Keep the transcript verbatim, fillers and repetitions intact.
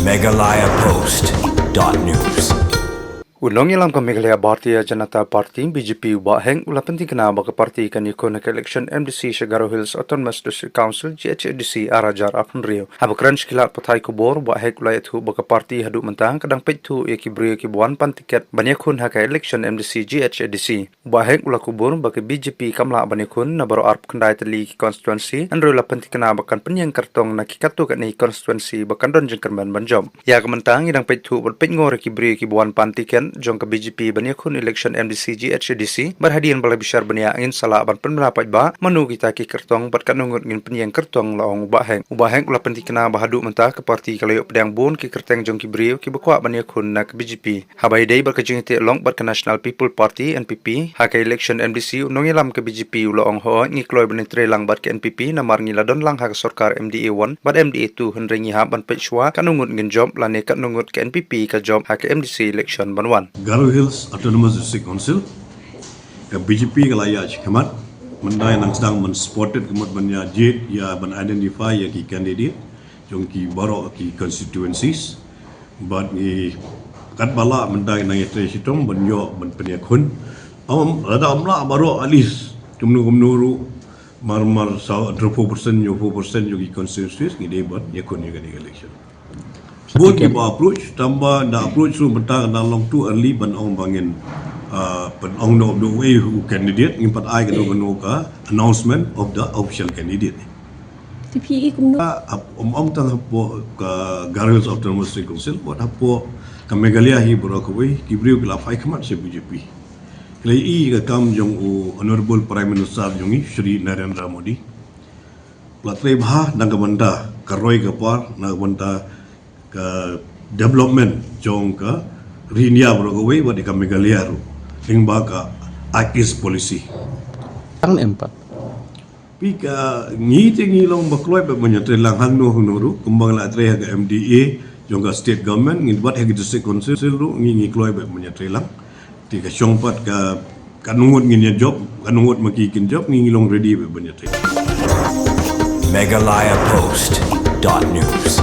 Meghalaya Post dot news. U nongïalam ka Meghalaya Bharatiya Janata Party, B J P, u Bah Hek, u la pyntikna ba ka party kan ïakhun ha ka election M D C sha Garo Hills Autonomous District Council, G H A D C, ar hajar arphew hynriew. Haba kren sha ki lad pathai khubor, u Bah Hek u la ïathuh ba ka party haduh mynta ka dang peit thuh ïa ki briew kiba wan pan tiket ban ïakhun ha ka election M D C G H A D C. U Bah Hek u la kubur ba ka B J P kam lah ban ïakhun na baroh arphew khyndai tylli ki constituency, hynrei u la pyntikna ba kan pynïeng kyrtong na ki katto katne constituency ba kan don jingkyrmen ban jop. Ïa ka mynta ngi dang peit thuh bad peit ngor ïa ki briew kiba wan pan tiket jong ka B J P ban ïakhun election M D C G H A D C, bad hadien ba la bishar bniah ngin sa lah ban pynbna paidbah mano kita ki kyrtong bad katno ngut ngin pynïeng kyrtong, la ong u Bah Hek. U Bah Hek u la pyntikna ba haduh mynta ka party ka la ïoh pdiang bun ki kyrteng jong ki briew kiba kwah ban ïakhun na ka B J P. Haba ïadei bad ka jingïateh lok bad ka National People Party, N P P, ha ka election M D C, u nongïalam ka B J P u la ong, hooid, ngi kloi ban ïatreilang bad ka N P P namar ngi la don lang ha ka sorkar M D A one bad M D A two, hynrei ngi hap ban peit shuwa katno ngut ngin jop lane katno ngut ka N P P ka jop ha ka M D C election ban wan. Garo Hills Autonomous District Council, ka B J P ka la ïaid shakhmat, mynta ngi nang sdang ban spotted ka mut ban ïa jied, ïa ban identify ïa ki candidate jong ki baroh ki constituencies. Bad ngi katba lah mynta ngi nang ïatrei shitom ban ïoh ban pynïakhun. Am, lada ym lah baroh, at least kumno kumno ruh, mar mar sa hynriew phew percent, hynñiew phew percent jong ki constituencies ngi dei ban ïakhun ïa kane ka election. Bun kiba approach, tangba da approach ruh mynta ka dang long too early ban ong ba ngin, ah, ban ong noh uwei u candidate, ngim pat ai kano kano ka announcement of the official candidate. Te phi i kumno? Ah, ap-, ym ong tang hapoh ka Garo Hills Autonomous District Council, bad hapoh ka Meghalaya hi baroh kawei, ki briew ki la phai khmat sha B J P. Ki la i ka kam jong u Honorable Prime Minister jong ngi, Shri Narendra Modi. La trei bha na ka bynta ka roi ka par, na ka bynta ka development jong ka ri India baroh kawei, bad ka Meghalaya ruh, lyngba ka Act East Policy. Tang em pat. Phi, ka ngi te ngi long ba kloi bad ban ïatreilang hangno hangno ruh, kumba la trei ha ka M D A jong ka state government, ngi bad ha ka district council ruh ngi, ngi kloi bad ban ïatreilang. Te ka shong pat ka, katno ngut ngin ïa jop, katno ngut ma ki kin jop, ngi, ngi long ready bad ban ïatreilang. Meghalaya Post dot news.